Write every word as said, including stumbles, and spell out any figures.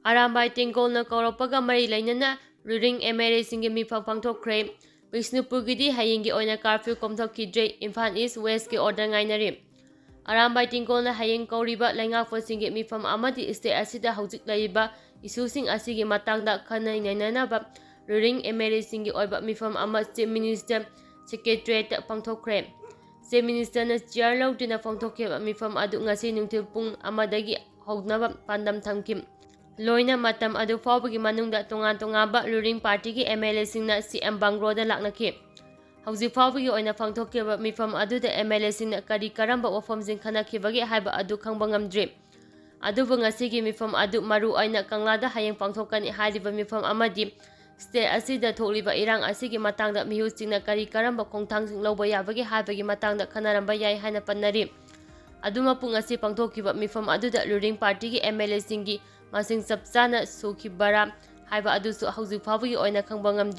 ꯑꯔꯥꯝꯕꯥꯏ ꯇꯦꯡꯒꯣꯜꯅ ꯀꯧꯔꯛꯄꯒ ꯃꯔꯤ ꯂꯩꯅꯅ ꯔꯨꯔꯤꯡ M L ꯑꯦꯁꯤꯡꯒꯤ ꯃꯤꯐꯝ ꯄꯥꯡꯊꯣꯛꯈ꯭ꯔꯦ꯫ ꯕꯤꯁꯅꯨꯄꯨꯔꯒꯤꯗꯤ ꯍꯌꯦꯡꯒꯤ ꯑꯣꯏꯅ ꯀꯥꯔꯐ꯭ꯌꯨ ꯀꯣꯝꯊꯣꯛꯈꯤꯗ꯭ꯔꯦ꯫ ꯏꯝꯐꯥꯜ ꯏꯁ ꯋꯦꯁꯀꯤ ꯑꯣꯔꯗꯔ ꯉꯥꯏꯅꯔꯤ꯫ ꯑꯔꯥꯝꯕꯥꯏ ꯇꯦꯡꯒꯣꯜꯅ ꯍꯌꯦꯡ ꯀꯧꯔꯤꯕ ꯂꯩꯉꯥꯛꯄꯁꯤꯡꯒꯤ ꯃꯤꯐꯝ ꯑꯃꯗꯤ ꯁ꯭ꯇꯦꯠ ꯑꯁꯤꯗ ꯍꯧꯖꯤꯛ ꯂꯩꯔꯤꯕ ꯏꯁꯨꯁꯤꯡ ꯑꯁꯤꯒꯤ ꯃꯇꯥꯡꯗ ꯈꯟꯅ ꯅꯩꯅꯅꯕ ꯔꯨꯔꯤꯡ ꯑꯦꯝ ꯑꯦꯜ ꯑꯦꯁꯤꯡꯒꯤ ꯑꯣꯏꯕ ꯃꯤꯐꯝ ꯑꯃ ꯆꯤꯐ ꯃꯤꯅꯤꯁꯇꯔ ꯁꯦꯀ꯭ꯔꯦꯇꯔꯤꯌꯦꯠꯇ ꯄꯥꯡꯊꯣꯛꯈ꯭ꯔꯦ꯫ ꯆꯤꯐ ꯃꯤꯅꯤꯁꯇꯔꯅ ꯆꯤꯌꯥꯔ ꯂꯧꯗꯨꯅ ꯄꯥꯡꯊꯣꯛꯈꯤꯕ ꯃꯤꯐꯝ ꯑꯗꯨ ꯉꯁꯤ ꯅꯨꯡꯊꯤꯜ ꯄꯨꯡ ꯑꯃꯗꯒꯤ ꯍꯧꯅꯕ ꯄꯥꯟꯗꯝ ꯊꯝꯈꯤ꯫ ꯂꯣꯏꯅ ꯃꯇꯝ ꯑꯗꯨ ꯐꯥꯎꯕꯒꯤ ꯃꯅꯨꯡꯗ ꯇꯣꯉꯥꯟ ꯇꯣꯉꯥꯟꯕ ꯔꯨꯂꯤꯡ ꯄꯥꯔꯇꯤꯒꯤ ꯑꯦꯝ ꯑꯦꯜ ꯑꯦꯁꯤꯡꯅ ꯁꯤ ꯑꯦꯝ ꯕꯪꯒ꯭ꯂꯣꯗ ꯂꯥꯛꯅꯈꯤ꯫ ꯍꯧꯖꯤꯛ ꯐꯥꯎꯕꯒꯤ ꯑꯣꯏꯅ ꯄꯥꯡꯊꯣꯛꯈꯤꯕ ꯃꯤꯐꯝ ꯑꯗꯨꯗ ꯑꯦꯝ ꯑꯦꯜ ꯑꯦꯁꯤꯡꯅ ꯀꯔꯤ ꯀꯔꯝꯕ ꯋꯥꯐꯝꯁꯤꯡ ꯈꯟꯅꯈꯤꯕꯒꯦ ꯍꯥꯏꯕ ꯑꯗꯨ ꯈꯪꯕ ꯉꯝꯗ꯭ꯔꯤ꯫ ꯑꯗꯨꯕꯨ ꯉꯁꯤꯒꯤ ꯃꯤꯐꯝ ꯑꯗꯨ ꯃꯔꯨ ꯑꯣꯏꯅ ꯀꯪꯂꯥꯗ ꯍꯌꯦꯡ ꯄꯥꯡꯊꯣꯛꯀꯅꯤ ꯍꯥꯏꯔꯤꯕ ꯃꯤꯐꯝ ꯑꯃꯗꯤ ꯁ꯭ꯇꯦꯠ ꯑꯁꯤꯗ ꯊꯣꯛꯂꯤꯕ ꯏꯔꯥꯡ ꯑꯁꯤꯒꯤ ꯃꯇꯥꯡꯗ ꯃꯤꯍꯨꯠꯁꯤꯡꯅ ꯀꯔꯤ ꯀꯔꯝꯕ ꯈꯣꯡꯊꯥꯡꯁꯤꯡ ꯂꯧꯕ ꯌꯥꯕꯒꯦ ꯍꯥꯏꯕꯒꯤ ꯃꯇꯥꯡꯗ ꯈꯟꯅꯔꯝꯕ ꯌꯥꯏ ꯍꯥꯏꯅ ꯄꯟꯅꯔꯤ꯫ ꯑꯗꯨꯃꯛꯄꯨ ꯉꯁꯤ ꯄꯥꯡꯊꯣꯛꯈꯤꯕ ꯃꯤꯐꯝ ꯑꯗꯨꯗ ꯔꯨꯂꯤꯡ ꯄꯥꯔꯇꯤꯒꯤ ꯑꯦꯝ ꯑꯦꯜ ꯑꯦꯁꯤꯡꯒꯤ ꯃꯁꯤꯡ ꯆꯞ ꯆꯥꯅ ꯁꯨꯈꯤꯕꯔꯥ ꯍꯥꯏꯕ ꯑꯗꯨꯁꯨ ꯍꯧꯖꯤꯛ ꯐꯥꯎꯕꯒꯤ ꯑꯣꯏꯅ ꯈꯪꯕ ꯉꯝꯗꯦ꯫